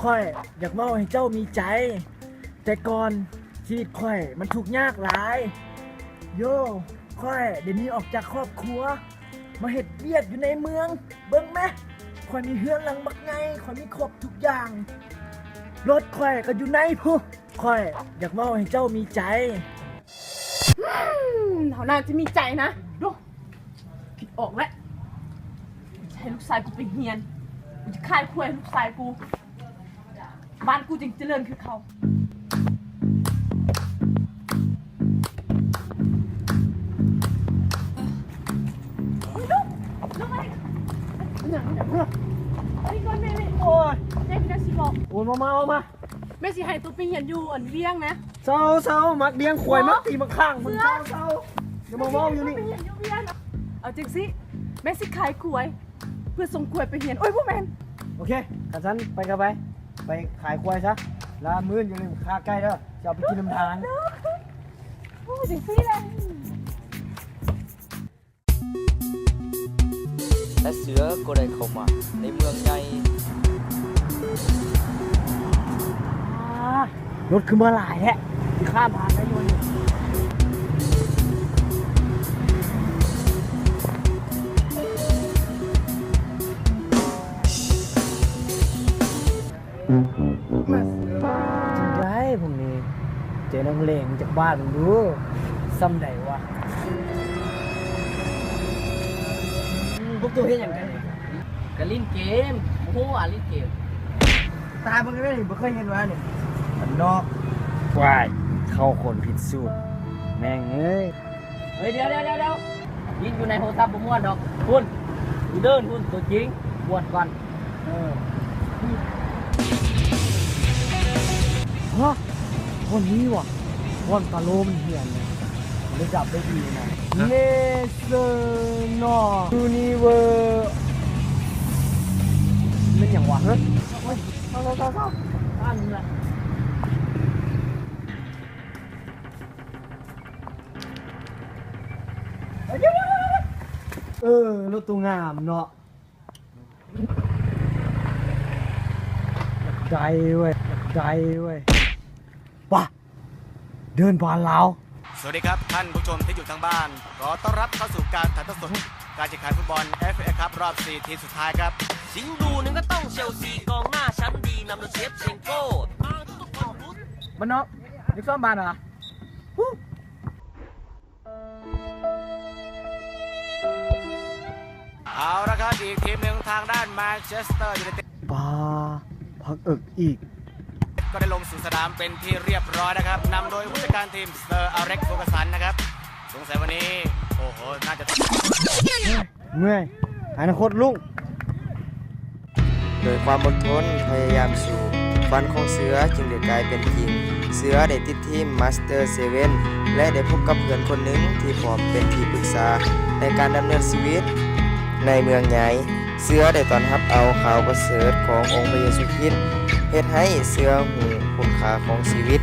ຂ້ອຍຢາກເວົ້າໃຫ້ເຈົ້າມີໃຈ, ແຕ່ກ່ອນຊີວິດຂ້ອຍມັນທຸກຍາກຫຼາຍ. ໂຢ, ຂ້ອຍໄດ້ໜີອອກຈາກຄອບຄົວ ມາເຮັດວຽກຢູ່ໃນເມືອງ. ເບິ່ງແມ, ຂ້ອຍມີເຮືອນຫຼັງບັກໃຫຍ່, ຂ້ອຍມີຄົບທຸກຢ່າງ, ລົດຂ້ອຍກໍຢູ່ໃນພຸ້ນ. ຂ້ອຍຢາກເວົ້າໃຫ້ເຈົ້າມີໃຈ. ອືມ ເຮົາໜ້າຈະມີໃຈນະ. ດູ ຄິດອອກແລ້ວ, ຈະໃຫ້ລູກຊາຍກູໄປຮຽນ, ກູຈະຂາຍຄວາຍໃຫ້ລູກຊາຍກູ. ບ້ານກູຈຶ່ງຈະເລີນຄືເຂົາ. ໂອ້ຍ ລູກ ລູກໄອ້ ຫຍັງ ຫຍັງ ເອີ ອັນນີ້ກ່ອນແມ່ ແມ່ ໂອ້ຍ ແມ່ມີແນວຊິບອກ. ໂອ້ຍ ມາ ມາ ມາ ມາ ແມ່ຊິໃຫ້ໂຕໄປຮຽນຢູ່ອັນວຽງນະ. ເຊົາ ເຊົາ ມັກລ້ຽງຄວາຍ ມັກຕີມັກຂ້າງ ເສືອ ເຊົາ ເຊົາ ຢ່າມາເວົ້າຢູ່ນີ້. ເອົາຈັ່ງຊີ້ ແມ່ຊິຂາຍຄວາຍ ເພື່ອສົ່ງຄວາຍໄປຮຽນ. ໂອ້ຍ ບໍ່ແມ່ນ. ໂອເຄ ຄັນຊັ້ນໄປກໍໄປ, ໄປຂາຍຄວາຍຊະ, ລະມື້ອື່ນຢ່າລືມຂ້າໄກ່ເດີ, ຊິເອົາໄປກິນນຳທາງ. ໂອ້ຍ ຈັ່ງຊີ້ແຫຼະ. ແລະເສືອກໍໄດ້ເຂົ້າມາໃນເມືອງໃຫຍ່. ອ່າ ລົດຄືມາຫຼາຍແທ້, ຊິຂ້າມຜ່ານໄດ້ຢູ່ນີ້. ຈັ່ງໃດພວກນີ້ ເຈນັກເລງຈັກບາດເບິ່ງດູ ສ່ຳໃດວະ? ພວກໂຕເຮັດຫຍັງກັນນີ້? ກະຫຼິ້ນເກມ. ໂອ້ໂຫ ອາ ຫຼິ້ນເກມ. ຕາເບິ່ງແມ່ນບໍ່ເຄີຍເຫັນວ່ານີ້ ບ້ານນອກ. ວ້າຍ ເຂົ້າຄົນຜິດສູດ ແມ່ງເອີຍ. ເຮີ້ຍ ດຽວໆໆ ຫຼິ້ນຢູ່ໃນໂທລະສັບບໍ່ມ່ວນດອກ. ພຸ້ນ ຢູ່ເດີ່ນພຸ້ນ ຕົວຈິງ ມ່ວນກ່ອນ. ເອີ ຮະ ບ່ອນນີ້ຫວາ ບ່ອນກາໂລມັນຮຽນນະ ໄດ້ດັບໄດ້ດີນະ. ເນເຊີນອລຢູນິເວີ ແມ່ນຫຍັງຫວາ? ເຮີ້ຍ ໂອ້ຍ ເຊົາໆໆໆ ອ່ານແຫຼະ. ເອີ ລົດໂຕງາມເນາະ. ໄດ້ເວີ້ຍ ໄດ້ເວີ້ຍ ປະ ເດີ່ນບ້ານລາວ. สวัสดีครับ ท่านผู้ชมที่อยู่ทางบ้าน ขอต้อนรับเข้าสู่การถ่ายทอดสดการแข่งขันฟุตบอล เอฟเอ คัพ รอบสี่ทีมสุดท้ายครับ สิงห์ดู หนึ่ง ก็ต้องเชลซี กองหน้าชั้นดีนำโดยเชฟเชงโก้ บ้านนอก อยากซ้อมบ้านเหรอ? ເອົາລະຄັບ ອີກທີມໜຶ່ງ ທາງດ້ານ Manchester United ປາ ພັກເອິກອີກ ກໍໄດ້ລົງສູ່ສະໜາມເປັນທີ່ຮຽບຮ້ອຍນະຄັບ ນຳໂດຍຜູ້ຈັດການທີມ Sir Alex Ferguson ນະຄັບ. ສົງໄສວັນນີ້ ໂອ້ໂຫ ໜ້າຈະ ເມື່ອຍ ອະນາຄົດລຸ້ງ. ດ້ວຍຄວາມອົດທົນ, ພະຍາຍາມສູ້, ຝັນຂອງເສືອຈຶ່ງໄດ້ກາຍເປັນຈິງ. ເສືອໄດ້ຕິດທີມມາສເຕີເຊເວັນ ແລະ ໄດ້ພົບກັບເພື່ອນຄົນໜຶ່ງທີ່ພ້ອມເປັນທີ່ປຶກສາໃນການດຳເນີນຊີວິດ. ໃນເມືອງໃຫຍ່, ເສືອໄດ້ຕ້ອນຮັບເອົາຂ່າວປະເສີດຂອງອົງພະເຢຊູຄຣິດ, ເຮັດໃຫ້ເສືອຮູ້ຄຸນຄ່າຂອງຊີວິດ.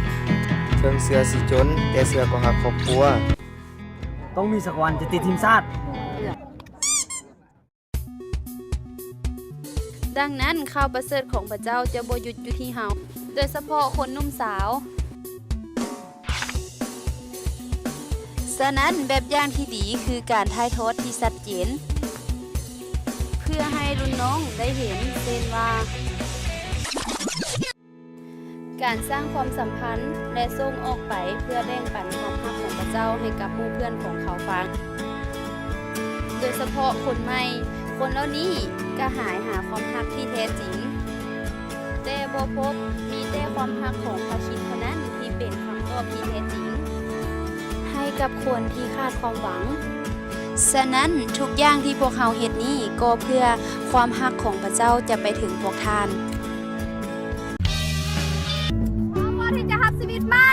ເຖິງເສືອຊິຈົນ, ແຕ່ເສືອກໍຮັກຄອບຄົວ. ຕ້ອງມີສັກວັນຈະຕິດທີມຊາດ. ດັ່ງນັ້ນ, ຂ່າວປະເສີດຂອງພະເຈົ້າຈະບໍ່ຢຸດຢູ່ທີ່ເຮົາ, ໂດຍສະເພາະຄົນໜຸ່ມສາວ. ສະນັ້ນ, ແບບຢ່າງທີ່ດີຄືການຖ່າຍທອດທີ່ຊັດເຈນ, ເພື່ອໃຫ້ລຸ້ນນ້ອງໄດ້ເຫັນ, ເຊັ່ນວ່າ, ການສ້າງຄວາມສຳພັນ ແລະ ສົ່ງອອກໄປເພື່ອແບ່ງປັນຄວາມຮັກຂອງພະເຈົ້າໃຫ້ກັບໝູ່ເພື່ອນຂອງເຂົາຟັງ, ໂດຍສະເພາະຄົນໃໝ່. ຄົນເຫຼົ່ານີ້ກະຫາຍຫາຄວາມຮັກທີ່ແທ້ຈິງ, ແຕ່ບໍ່ພົບ, ມີແຕ່ຄວາມຮັກຂອງພະຄຣິດເທົ່ານັ້ນທີ່ເປັນຄຳຕອບທີ່ແທ້ຈິງ ໃຫ້ກັບຄົນທີ່ຂາດຄວາມຫວັງ. ສະນັ້ນ, ທຸກຢ່າງທີ່ພວກເຮົາເຮັດນີ້ກໍເພື່ອຄວາມຮັກຂອງພະເຈົ້າຈະໄປເຖິງພວກທ່ານ. ພ້ອມບໍ່ທີ່ຈະຮັບຊີວິດໃໝ່?